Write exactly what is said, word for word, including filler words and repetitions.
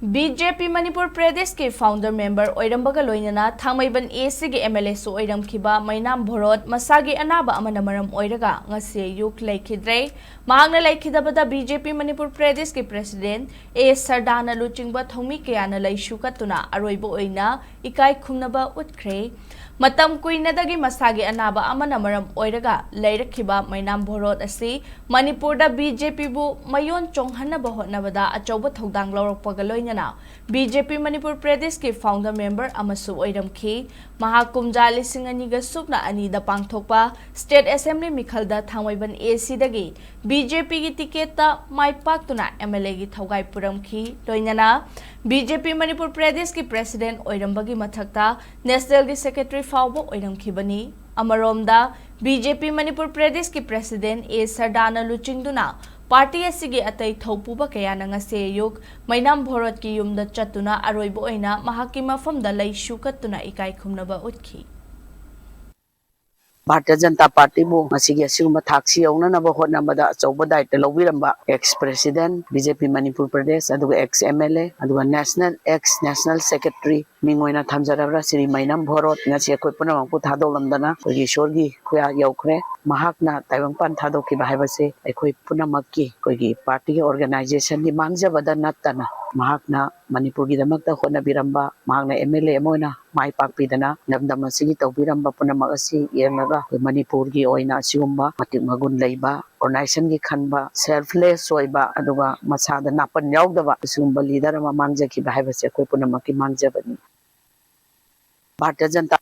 B J ꯄꯤ ꯃꯅꯤꯄꯨꯔ ꯄ꯭ꯔꯗꯦꯁꯀꯤ founder member ꯑꯣꯏꯔꯝꯕꯒ ꯂꯣꯏꯅꯅ ꯊꯥꯡꯃꯩꯕꯟ ꯑꯦ ꯁꯤꯒꯤ ꯑꯦꯝ ꯑꯦꯜ ꯑꯦꯁꯨ ꯑꯣꯏꯔꯝꯈꯤꯕ ꯃꯩꯅꯥꯝ ꯚꯣꯔꯣꯠ ꯃꯁꯥꯒꯤ ꯑꯅꯥꯕ ꯑꯃꯅ ꯃꯔꯝ ꯑꯣꯏꯔꯒ ꯉꯁꯤ ꯑꯌꯨꯛ ꯂꯩꯈꯤꯗ꯭ꯔꯦ꯫ ꯃꯍꯥꯛꯅ ꯂꯩꯈꯤꯗꯕꯗ ꯕꯤ ꯖꯦ ꯄꯤ ꯃꯅꯤꯄꯨꯔ ꯄ꯭ꯔꯗꯦꯁꯀꯤ ꯄ꯭ꯔꯦꯁꯤꯗꯦꯟ ꯑꯦ ꯁꯔꯗꯥꯅ ꯂꯨꯆꯤꯡꯕ ꯊꯧꯃꯤ ꯀꯌꯥꯅ ꯂꯩꯁꯨ ꯀꯠꯇꯨꯅ ꯑꯔꯣꯏꯕ ꯑꯣꯏꯅ ꯏꯀꯥꯏ ꯈꯨꯝꯅꯕ ꯎꯠꯈ꯭ꯔꯦ꯫ ꯃꯇꯝ ꯀꯨꯏꯅꯗꯒꯤ ꯃꯁꯥꯒꯤ ꯑꯅꯥꯕ ꯑꯃꯅ ꯃꯔꯝ ꯑꯣꯏꯔꯒ ꯂꯩꯔꯛꯈꯤꯕ ꯃꯩꯅꯥꯝ ꯚꯣꯔꯣꯠ ꯑꯁꯤ ꯃꯅꯤꯄꯨꯔꯗ ꯕꯤ ꯖꯦ ꯄꯤꯕꯨ ꯃꯌꯣꯟ ꯆꯣꯡꯍꯟꯅꯕ ꯍꯣꯠꯅꯕꯗ ꯑꯆꯧꯕ ꯊꯧꯗꯥꯡ ꯂꯧꯔꯛꯄꯒ ꯂꯣꯏꯅꯅ ꯕꯤ ꯖꯦ ꯄꯤ ꯃꯅꯤꯄꯨꯔ ꯄ꯭ꯔꯗꯦꯁꯀꯤ ꯐꯥꯎꯟꯗꯔ ꯃꯦꯝꯕꯔ ꯑꯃꯁꯨ ꯑꯣꯏꯔꯝꯈꯤ꯫ ꯃꯍꯥꯛ ꯀꯨꯝꯖꯥ ꯂꯤꯁꯤꯡ ꯑꯅꯤꯒ ꯁꯨꯞꯅ ꯑꯅꯤꯗ ꯄꯥꯡꯊꯣꯛꯄ ꯁ꯭ꯇꯦꯠ ꯑꯦꯁꯦꯝꯕ꯭ꯂꯤ ꯃꯤꯈꯜꯗ ꯊꯥꯡꯃꯩꯕꯟ ꯑꯦ ꯁꯤꯗꯒꯤ ꯕꯤ ꯖꯦ ꯄꯤꯒꯤ ꯇꯤꯀꯦꯠꯇ ꯃꯥꯏ ꯄꯥꯛꯇꯨꯅ ꯑꯦꯝ ꯑꯦꯜ ꯑꯦꯒꯤ ꯊꯧꯒꯥꯏ ꯄꯨꯔꯝꯈꯤ꯫ ꯂꯣꯏꯅꯅ ꯕꯤ ꯖꯦ ꯄꯤ ꯃꯅꯤꯄꯨꯔ ꯄ꯭ꯔꯗꯦꯁꯀꯤ ꯄ꯭ꯔꯦꯁꯤꯗꯦꯟ ꯑꯣꯏꯔꯝꯕꯒꯤ ꯃꯊꯛꯇ ꯅꯦꯁꯅꯦꯜꯒꯤ ꯁꯦꯀ꯭ꯔꯦꯇꯔꯤ ꯐꯥꯎꯕ ꯑꯣꯏꯔꯝꯈꯤꯕꯅꯤ꯫ ꯑꯃꯔꯣꯝꯗ, ꯕꯤ ꯖꯦ ꯄꯤ ꯃꯅꯤꯄꯨꯔ ꯄ꯭ꯔꯗꯦꯁꯀꯤ ꯄ꯭ꯔꯦꯁꯤꯗꯦꯟ ꯑꯦ ꯁꯔꯗꯥꯅ ꯂꯨꯆꯤꯡꯗꯨꯅ ꯄꯥꯔꯇꯤ ꯑꯁꯤꯒꯤ ꯑꯇꯩ ꯊꯧꯄꯨꯕ ꯀꯌꯥꯅ ꯉꯁꯤ ꯑꯌꯨꯛ ꯃꯩꯅꯥꯝ ꯚꯣꯔꯣꯠꯀꯤ ꯌꯨꯝꯗ ꯆꯠꯇꯨꯅ ꯑꯔꯣꯏꯕ ꯑꯣꯏꯅ ꯃꯍꯥꯛꯀꯤ ꯃꯐꯝꯗ ꯂꯩꯁꯨ ꯀꯠꯇꯨꯅ ꯏꯀꯥꯏ ꯈꯨꯝꯅꯕ ꯎꯠꯈꯤ꯫ ꯚꯥꯔꯇꯤꯌ ꯖꯅꯇꯥ ꯄꯥꯔꯇꯤꯕꯨ ꯉꯁꯤꯒꯤ ꯑꯁꯤꯒꯨꯝꯕ ꯊꯥꯛꯁꯤ ꯌꯧꯅꯅꯕ ꯍꯣꯠꯅꯕꯗ ꯑꯆꯧꯕ ꯗꯥꯌꯤꯠꯇ ꯂꯧꯕꯤꯔꯝꯕ ex president, ꯕꯤ ꯖꯦ ꯄꯤ ꯃꯅꯤꯄꯨꯔ ꯄ꯭ꯔꯗꯦꯁ, ꯑꯗꯨꯒ ex M L A, ꯑꯗꯨꯒ national, ex national secretary ꯃꯤꯡ ꯑꯣꯏꯅ ꯊꯝꯖꯔꯕ꯭ꯔꯥ, ꯁ꯭ꯔꯤ ꯃꯩꯅꯝ ꯚꯣꯔꯣꯠ, ꯉꯁꯤ ꯑꯩꯈꯣꯏ ꯄꯨꯝꯅꯃꯛꯄꯨ ꯊꯥꯗꯣꯛꯂꯝꯗꯅ ꯑꯩꯈꯣꯏꯒꯤ ꯏꯁꯣꯔꯒꯤ ꯈꯨꯌꯥ ꯌꯧꯈ꯭ꯔꯦ꯫ ꯃꯍꯥꯛꯅ ꯇꯥꯏꯕꯪꯄꯥꯟ ꯊꯥꯗꯣꯛꯈꯤꯕ ꯍꯥꯏꯕꯁꯦ ꯑꯩꯈꯣꯏ ꯄꯨꯝꯅꯃꯛꯀꯤ, ꯑꯩꯈꯣꯏꯒꯤ ꯄꯥꯔꯇꯤꯒꯤ organizationꯒꯤ ꯃꯥꯡꯖꯕꯗ ꯅꯠꯇꯅ ꯃꯍꯥꯛꯅ ꯃꯅꯤꯄꯨꯔꯒꯤꯗꯃꯛꯇ ꯍꯣꯠꯅꯕꯤꯔꯝꯕ, ꯃꯍꯥꯛꯅ M L A ꯑꯃ ꯑꯣꯏꯅ ꯃꯥꯏ ꯄꯥꯛꯄꯤꯗꯅ ꯂꯝꯗꯝ ꯑꯁꯤꯒꯤ ꯇꯧꯕꯤꯔꯝꯕ ꯄꯨꯝꯅꯃꯛ ꯑꯁꯤ ꯌꯦꯡꯂꯒ ꯑꯩꯈꯣꯏ ꯃꯅꯤꯄꯨꯔꯒꯤ ꯑꯣꯏꯅ ꯑꯁꯤꯒꯨꯝꯕ ꯃꯇꯤꯛ ꯃꯒꯨꯟ ꯂꯩꯕ, organizationꯒꯤ ꯈꯟꯕ, selfless ꯑꯣꯏꯕ, ꯑꯗꯨꯒ ꯃꯁꯥꯗ ꯅꯥꯄꯟ ꯌꯥꯎꯗꯕ ꯑꯁꯤꯒꯨꯝꯕ leader ꯑꯃ ꯃꯥꯡꯖꯈꯤꯕ ꯍꯥꯏꯕꯁꯦ ꯑꯩꯈꯣꯏ ꯄꯨꯝꯅꯃꯛꯀꯤ ꯃꯥꯡꯖꯕꯅꯤ꯫ ꯚꯥꯔꯇꯤꯌ ꯖꯅꯇꯥ